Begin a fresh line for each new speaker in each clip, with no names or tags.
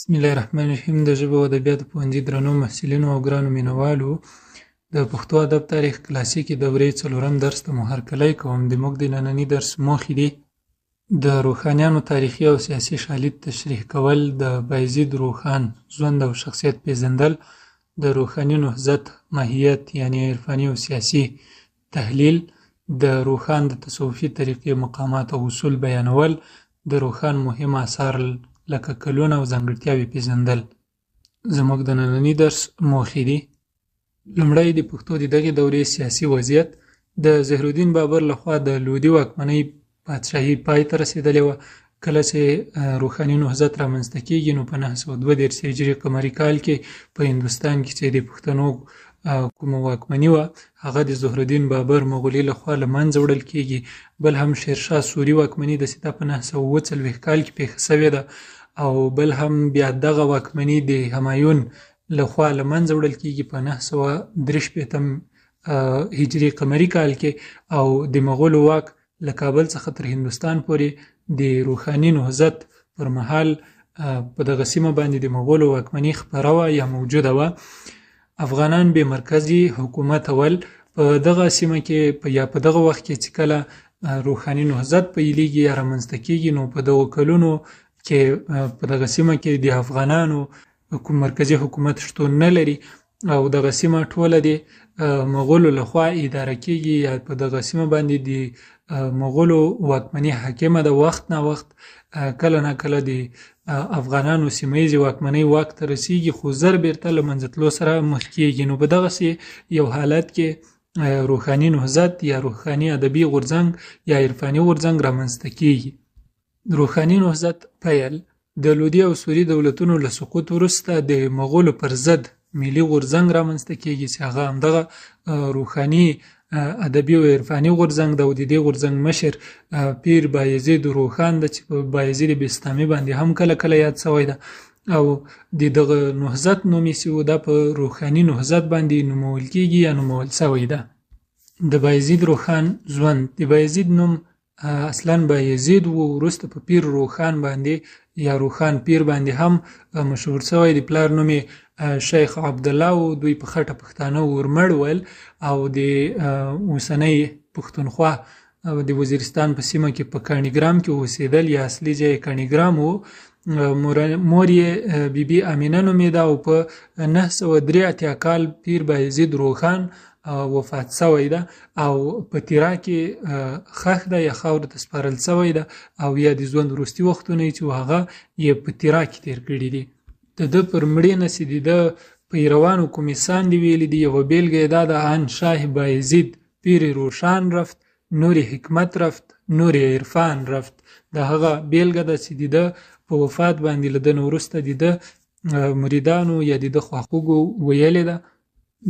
بسم الله الرحمن الرحیم. د ژبو او ادبیاتو پوهنځي درنو محصلینو او ګرانو مینوالو، د پښتو ادب تاریخ کلاسیکې دورې څلورم درس ته مو هرکلی کوم. د موږ د ننني درس موخې دي: د روښانیانو تاریخي او سیاسي شالید تشریح کول، د بایزید روښان ژوند او شخصیت پیژندل، د روښاني نهضت ماهیت یعنی عرفاني او سیاسي تحلیل، د روښان د تصوفي طریقې مقامات او اصول بیانول، د روښان مهم آثار لکه کلونه او ځانګړتیاوې پیژندل. زموږ د ننني درس موخې دي: لومړی، د پښتو د دغې دورې سیاسي وضعیت. د ظهیرالدین بابر لخوا د لودي واکمنۍ پادشاهي پای ته رسېدلې وه. کله چې روښاني نهضت رامنځته کیږي، نو په 932 هجري قمري کال کې په هندوستان کې چې د پښتنو کومه واکمني وه، هغه د ظهرالدین بابر مغولي لخوا له منځه وړل کیږي. بل هم شیرشاه سوري واکمني د سیتا په 947 کال کې پیښه شوې ده، او بل هم بیا دغه واکمني د همایون لخوا له منځه وړل کیږي په 963 هجري قمري کال کې، او د مغولو واک له کابل څخه تر هندوستان پورې د روښاني نهضت پر مهال په دغه سیمه باندې د مغولو واکمني خپره وه یا موجوده وه. افغانان بې مرکزي حکومت ول. په دغه سیمه کې یا په دغه وخت کې چې کله روښاني نهضت پیلیږي یا رامنځته کیږي، نو په دغو کلونو کې په دغه سیمه کې د افغانانو کوم مرکزي حکومت شتون نه لري، او دغه سیمه ټوله د مغولو لخوا اداره کیږي، یا په دغه سیمه باندې د مغولو واکمني حاکمه ده. وخت نا وخت کله نا کله د افغانانو سیمه ییزې واکمنۍ واک ته رسیږي، خو زر بیرته له منځه تلو سره مخ کیږي. نو په دغسې یو حالت کې روښاني نهضت یا روښاني ادبي غورځنګ یا عرفاني غورځنګ رامنځته کیږي. روښاني نهضت پیل د لودي او سوري دولتونو له سقوط وروسته د مغولو پر ضد ملي غورځنګ رامنځته کیږي، چې هغه همدغه روښاني ادبي او عرفاني غورځنګ ده. او د دې غورځنګ مشر پیر بایزید روښان ده، چې په بایزید بسطامي باندې هم کله کله یاد شوی ده. او د دغه نهضت نوم یې چې و، دا په روښاني نهضت باندې نومول کیږي یا نومول شوی ده. د بایزید روښان ژوند. د بایزید نوم اصلا بایزید و، وروسته په پیر روښان باندې یا روښان پیر باندې هم مشهور شوی. د پلار نوم یې شیخ عبدالله و. دوی په خټه پښتانه ورمړ ول، او د اوسنۍ پښتونخوا د وزیرستان په سیمه کې په کاڼیګرام کې اوسېدل، یا اصلي ځای یې کاڼیګرام و. مور یې بي بي امینه نومېده، او په 983 کال پیر بایزید روښان وفات شوی ده، او په تیرا کې ښخ ده یا خاورو ته سپارل شوی ده، او یا د ژوند وروستي وختونه یې چې هغه یې په تیرا کې تېر کړي دي. د ده پر مړینه چې د ده پیروانو کومې ساندې ویلي دي، یوه بېلګه یې دا ده: آن شاه بایزید پیر روښان رفت، نور حکمت رفت، نور عرفان رفت. دا هغه بېلګه ده چې د ده په وفات باندې له ده نه وروسته د ده مریدانو یا د ده خواخوږو ویلې ده.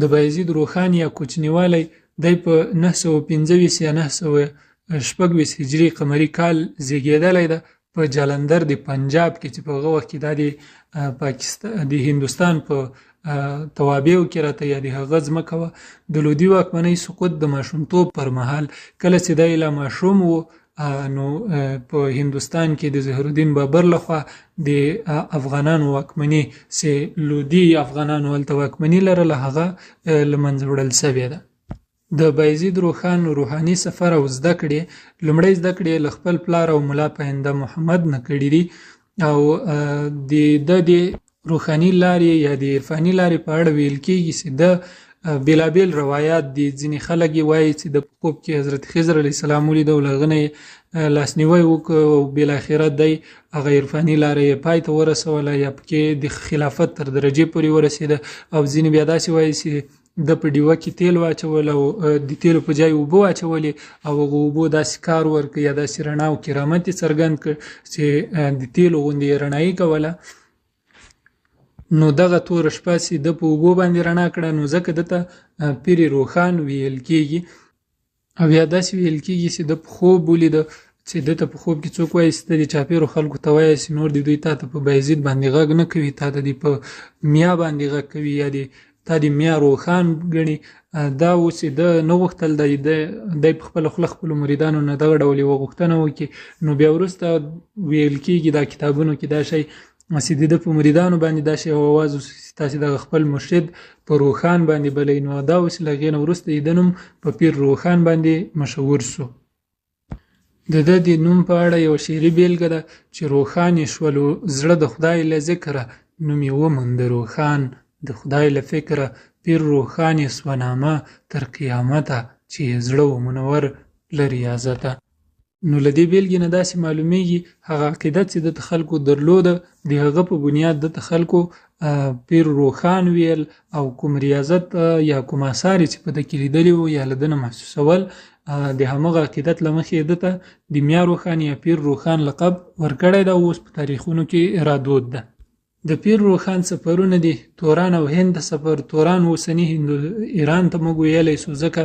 د بایزید روښان یا کوچنیوالی، دی په 925 یا 926 هجري قمري کال زیږېدلی ده په جالندر د پنجاب کې، چې په هغه وخت کې دا د پاکستان د هندوستان په توابعو کې راته یا د هغه ځمکه وه. د لودي واکمنۍ سقوط د ماشومتوب پر مهال، کله چې دی لا ماشوم و، نو په هندوستان کې د ظهیرالدین بابر لخوا د افغانانو واکمني چې لودي افغانانو هلته واکمني لرله، هغه له منځه وړل شوې ده. د بایزید روښان روحاني سفر او زده کړې. لومړۍ زده کړې یې له خپل پلار او ملا پاینده محمد نه کړې دي، او د ده د روښاني لارې یا د عرفاني لارې په اړه ویل کیږي چې ده بېلابېل روایات دي. ځینې خلک یې وایي چې د په خوب کې حضرت خضر علیه السلام ولید او له هغه نه یې لاسنیوی وکړ، او بالاخره دی هغه عرفاني لاره یې پای ته ورسوله یا پکې د خلافت تر درجې پورې ورسېده. او ځینې بیا داسې وایي چې ده په ډیوه کې تیل واچول او د تیلو په جای اوبه واچولې، او هغو اوبو داسې کار ورکړ یا داسې رڼا او کرامت یې څرګند کړ چې د تیلو غوندې یې رڼایي کوله. نو دغه توره شپه چې ده په اوبو باندې رڼا کړه، نو ځکه ده ته پیر روښان ویل کیږي. او یا داسې ویل کیږي چې ده په خوب ولیده چې ده ته په خوب کې څوک وایي چې ته د چاپېرو خلکو ته وایې چې نور دې دوی تا ته په بایزید باندې غږ نه کوي، تا ته دې په میا باندې غږ کوي، یا دې تا دې میا روښان ګڼي. دا و چې ده نه غوښتل دی په خپله خوله خپلو مریدانو نه دغه ډول یوه غوښتنه وکړي. نو بیا وروسته ویل کیږي دا کتابونو کې دا شی چې د ده په مریدانو باندې داسې یو اواز وسو چې تاسې دغه خپل مرشد په روښان باندې بلئ. نو دا اوس له هغې نه وروسته د ده نوم په پیر روښان باندې مشهور سو. د ده د نوم په اړه یوه شعري بېلګه ده چې روښان یې شولو زړه د خدای له ذکره، نوم یې ومونده روښان د خدای له فکره، پیر روښان یې سوه نامه تر قیامته، چې یې زړه و منور له ریاضته. نو له دې بېلګې نه داسې معلومیږي هغه عقیده چې ده ته خلکو درلوده د هغه په بنیاد ده ته خلکو پیر روښان ویل او کوم ریاضت یا کوم آثار یې چې په ده کې لیدلي وو یا له ده نه محسوسول د همغه عقیدت له مخې یې ده ته د میا روښان یا پیر روښان لقب ورکړی ده او اوس په تاریخونو کې رادود ده. د پیر روښان سفرونه دي، توران او هند ته سفر. توران اوسني هندو ایران ته موږ ویلی سو، ځکه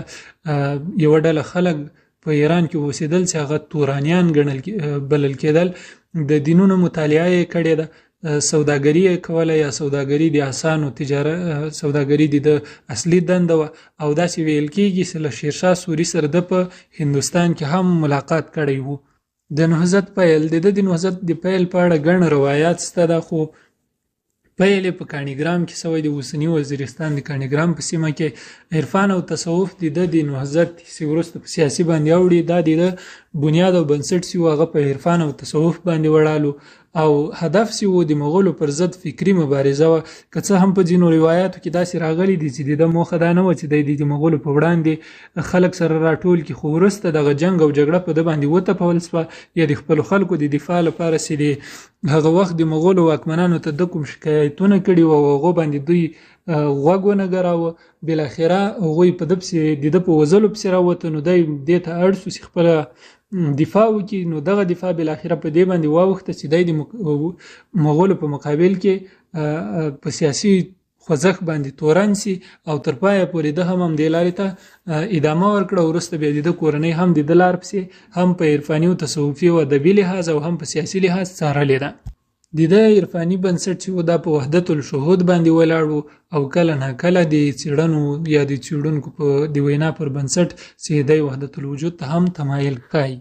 یوه ډله خلک په ایران کې اوسېدل چې هغه تورانیان ګڼل بلل کېدل. د دینونو مطالعه یې کړې ده، سوداګري یې کوله یا سوداګري د اسانو تجارت سوداګري د ده اصلي دنده وه او داسې ویل کېږي چې له شیرشاه سوري سره ده په هندوستان کې هم ملاقات کړی و. د نهضت پیل، د ده د نهضت د پیل په اړه ګڼ روایات شته ده، خو پیل یې په کاڼیګرام کې سوی دی، اوسني وزیرستان د کاڼیګرام په سیمه کې. عرفان او تصوف د ده د نهضت چې وروسته په سیاسي باندې اوړي، دا د ده بنیاد او بنسټ چې و هغه په عرفان او تصوف باندې وړالو او هدف چې و د مغولو پر ضد فکري مبارزه وه. که څه هم په ځینو روایاتو کې داسې راغلي دي چې د ده موخه دا نه وه چې دی د مغولو په وړاندې خلک سره راټول کړي، خو وروسته دغه جنګ او جګړه په ده باندې وتپول سوه یا د خپلو خلکو د دفاع لپاره چې د هغه وخت د مغولو واکمنانو ته ده کوم شکایتونه کړي وو او هغو باندې دوی غوږ ونه ګراوه، بالاخره هغوی په ده پسې د ده په وزلو پسې راووته، نو دی دې ته اړ سو چې خپله دفاع وکړي. نو دغه دفاع بالاخره په دې باندې واوښته چې دی د مغولو په مقابل کې په سیاسي خوځښت باندې تورن سي او تر پایه پورې ده هم همدې لارې ته ادامه ورکړه. وروسته بیا د ده کورنۍ هم د ده لار پسې هم په عرفاني او تصوفي او ادبي لحاظ او هم په سیاسي لحاظ څارلې ده. د ده عرفاني بنسټ چې و دا په وحدت الشهود باندې ولاړ و او کله ناکله د څېړنو یا د څېړونکو په د وینا پر بنسټ چې دی وحدت الوجود ته هم تمایل ښایي.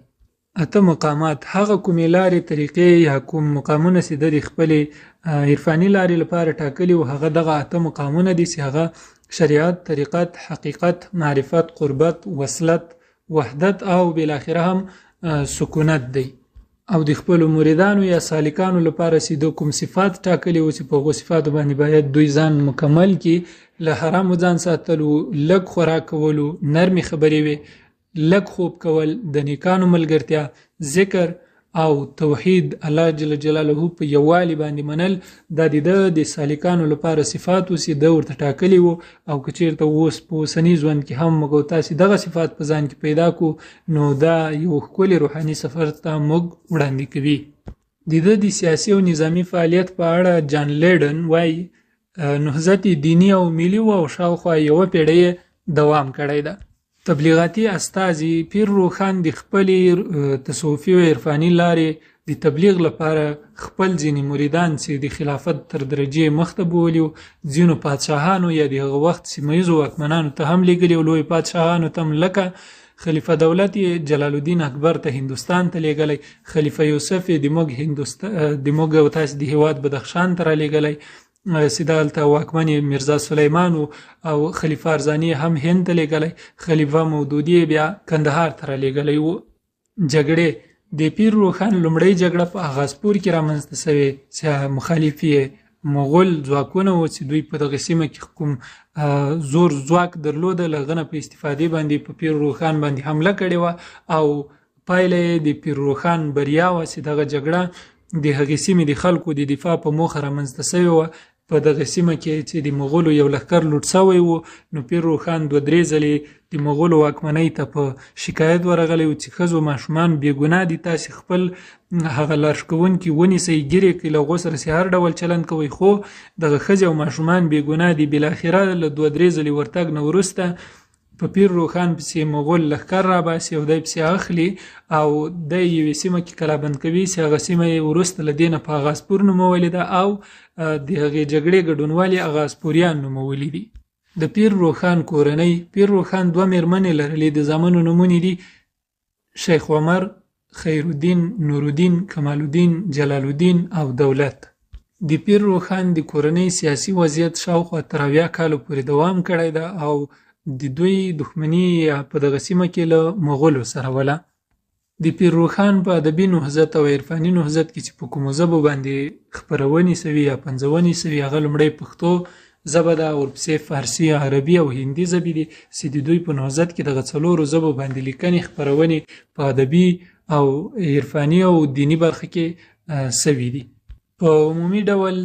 اته مقامات، هغه کومې لارې، طریقې یا کوم مقامونه چې ده د خپلې عرفاني لارې لپاره ټاکلي وو هغه دغه اته مقامونه دي چې هغه شریعت، طریقت، حقیقت، معرفت، قربت، وصلت، وحدت او بالاخره هم سکونت دی. او د خپلو مریدانو یا سالکانو لپاره چې ده کوم صفات ټاکلي وو چې په هغو صفاتو باندې باید دوی ځان مکمل کړي، له حرامو ځان ساتلو، لږ خوراک کولو، نرمې خبرې وې، لږ خوب کول، د نیکانو ملګرتیا، ذکر او توحید، الله جل جلاله په یووالي باندې منل، دا د ده د سالکانو لپاره صفات وو چې ده ورته ټاکلي وو. او که چیرته اوس په اوسني ژوند کې هم موږ او تاسې دغه صفات په ځان کې پیدا کړو نو دا یو ښکلی روحاني سفر ته موږ وړاندې کوي. د ده د سیاسي او نظامي فعالیت په اړه جان لیډن وایي نهضت یې دیني او ملي و او شاوخوا یوه پېړۍ یې دوام کړی ده. تبلیغاتي استازي پیر روښان د خپلې تصوفي او عرفاني لارې د تبلیغ لپاره خپل ځینې مریدان چې د خلافت تر درجې مخته بوولي وو، ځینو پادشاهانو یا د هغه وخت سیمه ییزو واکمنانو ته هم لېږلي وو، لویو پادشاهانو ته هم، لکه خلیفه دولت یې جلال الدین اکبر ته هندوستان ته لېږلی، خلیفه یوسف یې د موږ او تاسې د هیواد بدخشان ته رالیږلی چې دغلته واکمن یې میرزا سلیمان و، او خلیفه ارزاني یې هم هند ته لېږلی، خلیفه مودودي یې بیا کندهار ته رالیږلی و. جګړې، د پیر روښان لومړۍ جګړه په اغازپور کې رامنځته شوې چې مخالف یې مغول ځواکونه وو چې دوی په دغه سیمه کې کوم زور ځواک درلوده، له هغه نه په استفادې باندې په پیر روښان باندې حمله کړې وه او پایله یې د پیر روښان بریا وه چې دغه جګړه د هغې سیمې د خلکو د دفاع په موخه رامنځته شوې وه. په دغه سیمه کې چې د مغولو یو لښکر لوټ شوی و، نو پیر روښان دوه درې ځلې د مغولو واکمنۍ ته په شکایت ورغلی و چې ښځو ماشومان بې ګناه دي، تاسې خپل هغه لارښوونکي ونیسئ، ګیرې کړئ، له هغو سره چې هر ډول چلند کوئ، خو دغه ښځې او ماشومان بې ګناه دي. بالاخره له دوه درې ځلې ورتګ نه وروسته په پیر روښان پسې مغول لښکر راباسي او دی پسې اخلي او دی یوې سیمه کې کلابند کوي چې هغه سیمه یې وروسته له دې نه په اغازپور نومولې ده او د هغې جګړې ګډونوال یې اغازپوریان نومولي دي. د پیر روښان کورنۍ، پیر روښان دوه میرمنې لرلې، د زامنو نومونه دي شیخ عمر، خیرالدین، نورالدین، کمال الدین، جلال الدین او دولت. د پیر روښان د کورنۍ سیاسي وضعیت شاوخوا تر 70 کالو پورې دوام کړی ده او د دوی دښمني په دغه سیمه کې له مغولو سره وله. د پیر روښان په ادبي نهضت او عرفاني نهضت کې چې په کومو ژبو باندې خپرونې سوي یا پنځونې سوي، هغه لومړی پښتو ژبه ده، ورپسې فارسي، عربي او هندي ژبې دي چې د دوی په نهضت کې دغه څلورو ژبو باندې لیکنې خپرونې په ادبي او عرفاني او دیني برخه کې سوي دي. په عمومي ډول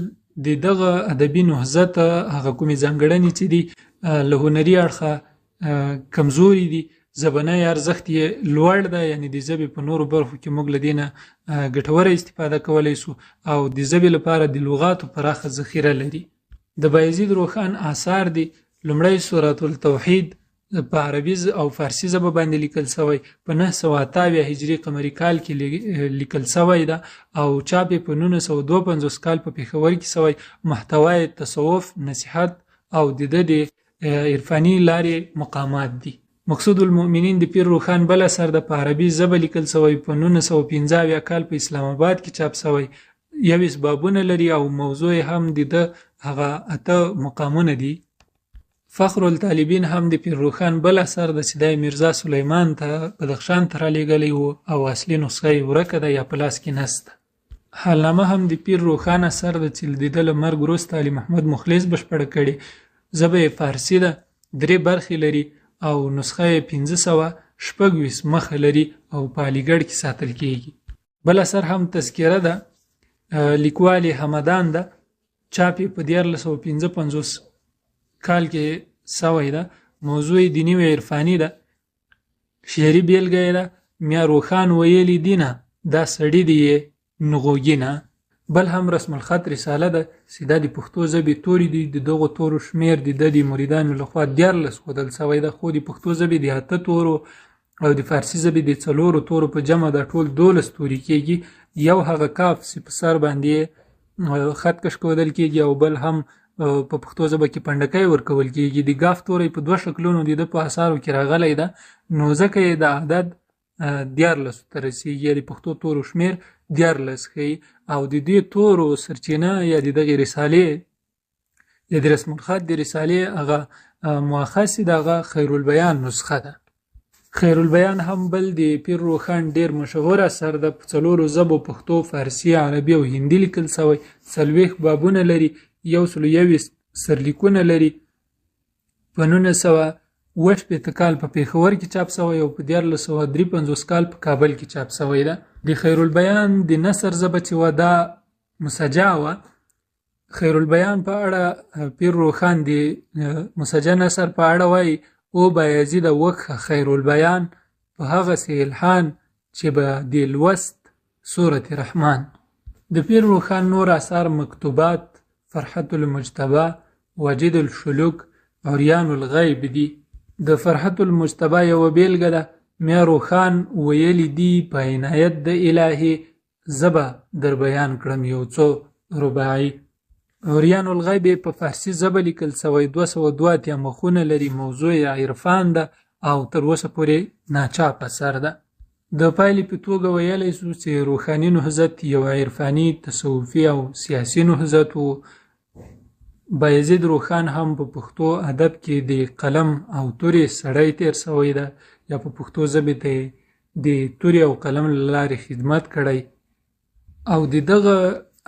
د دغه ادبي نهضت هغه کومې ځانګړنې چې دي له هنري اړخه کمزوري دي، ژبنی ارزښت یې لوړ دی، یعنې د ژبې په نورو برخو کې موږ له دې نه ګټوره استفاده کولی شو او د ژبې لپاره د لغاتو پراخه ذخیره لري. د بایزید روښان آثار دي، لومړی سورة التوحید په عربي او فارسي ژبه باندې لیکل شوی، په 978 هجري قمري کال کې لیکل شوی ده او چاپ یې په 1952 کال په پېښور کې شوی. محتوا یې تصوف، نصیحت او د ده د عرفاني لارې مقامات دي. مقصود المؤمنین د پیر روښان بل اثر ده، په عربي ژبه لیکل شوی، په 1975 کال په اسلام آباد کې چاپ شوی، 21 بابونه لري او موضوع یې هم د ده هغه 8 مقامونه دي. فخر الطالبین هم د پیر روښان بل اثر ده چې دی میرزا سلیمان ته بدخشان ته رالیږلی و او اصلي نسخه یې ورکه ده یا په لاس کې نسته. حالنامه هم د پیر روښان اثر ده چې د ده له مرګ وروسته علي محمد مخلص بشپړه کړې. ژبه یې فارسي ده، 3 برخې لري او نسخه یې 526 مخه لري او په علیګړ کې ساتل کیږي. بل اثر هم تذکره ده، لیکوال یې همدان ده، چاپ یې په 1355 کال کې سوی ده. موضوع یې دیني و عرفاني ده، شعري بېلګه یې ده، میا روښان ویلي دینه دا سړي دي یې نغوږینه. بل هم رسم الخط رساله ده چې دا د پښتو ژبې توري دي. د دغو تورو شمېر د ده د مریدانو لخوا 13 ښودل شوی ده، خو د پښتو ژبې د 8 تورو او د فارسي ژبې د 4 تورو په جمع دا ټول 12 توري کېږي. یو هغه کاف چې په سر باندې خط کش کودل کېږي او بل هم په پښتو ژبه کې پنډکی ورکول کېږي. د ګاف توری په 2 شکلونو د ده په اثارو کې راغلی ده، نو ځکه یې د عدد 13 ته رسېږي، یا د پښتو تورو شمېر 13 ښیي. او د دې تورو سرچینه یا د دغې رسالې یا د رسم الخط د رسالې هغه مؤخذ چې د هغه خیرالبیان نسخه ده. خیرالبیان هم بل د پیر روښان ډېر مشهور اثر ده، په 4 ژبو پښتو، فارسي، عربي او هندي لیکل شوی، 40 بابونه لري، 121 سرلیکونه لري. په 1967 کال په پېښور کې چاپ شوی او په 1353 کال په کابل کې چاپ شوی ده. د خیرالبیان د نثر ژبه چې وه دا مسجع وه. خیرالبیان په اړه پیر روښان د مسجع نثر په اړه وایي: او بایزیده وکښه خیرالبیان په هغسې الحان چې به د لوست سورة رحمان. د پیر روښان نور اثار مکتوبات، فرحت المجتبی، واجد الشلوک، عریان الغیب دي. د فرحت المجتبی یوه بېلګه ده: میا روښان ویلي دي په عنایت د الهي، زه به در بیان کړم یو څو رباعي. عریان الغیب یې په فارسي ژبه لیکل شوی، 282 مخونه لري، موضوع یې عرفان ده او تر اوسه پورې ناچاپ اثر ده. د پایلې په توګه ویلی شو چې روښاني نهضت یو عرفاني، تصوفي او سیاسي نهضت و. بایزید روښان هم په پښتو ادب کې د قلم او تورې سړی تېر شوی ده، یا په پښتو ژبې ته یې د تورې او قلم له لارې خدمت کړی. او د دغه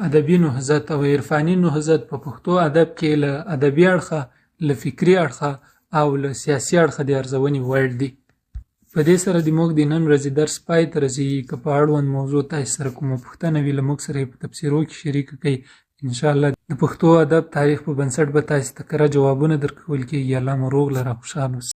ادبي نهضت او عرفاني نهضت په پښتو ادب کې له ادبي اړخه، له فکري اړخه او له سیاسي اړخه د ارزونې وړ دي. په دې سره د موږ د نن ورځې درس پای ته رسېږي. که په اړوند موضوع تاسو سره کومه پوښتنه وي، له موږ سره یې په تبصرو کې شریکه کړئ. انشاءالله د پښتو ادب تاریخ په بنسټ به تاسو ته کره جوابونه درکول کېږي. الله مو روغ لره، خوشحال اوسئ.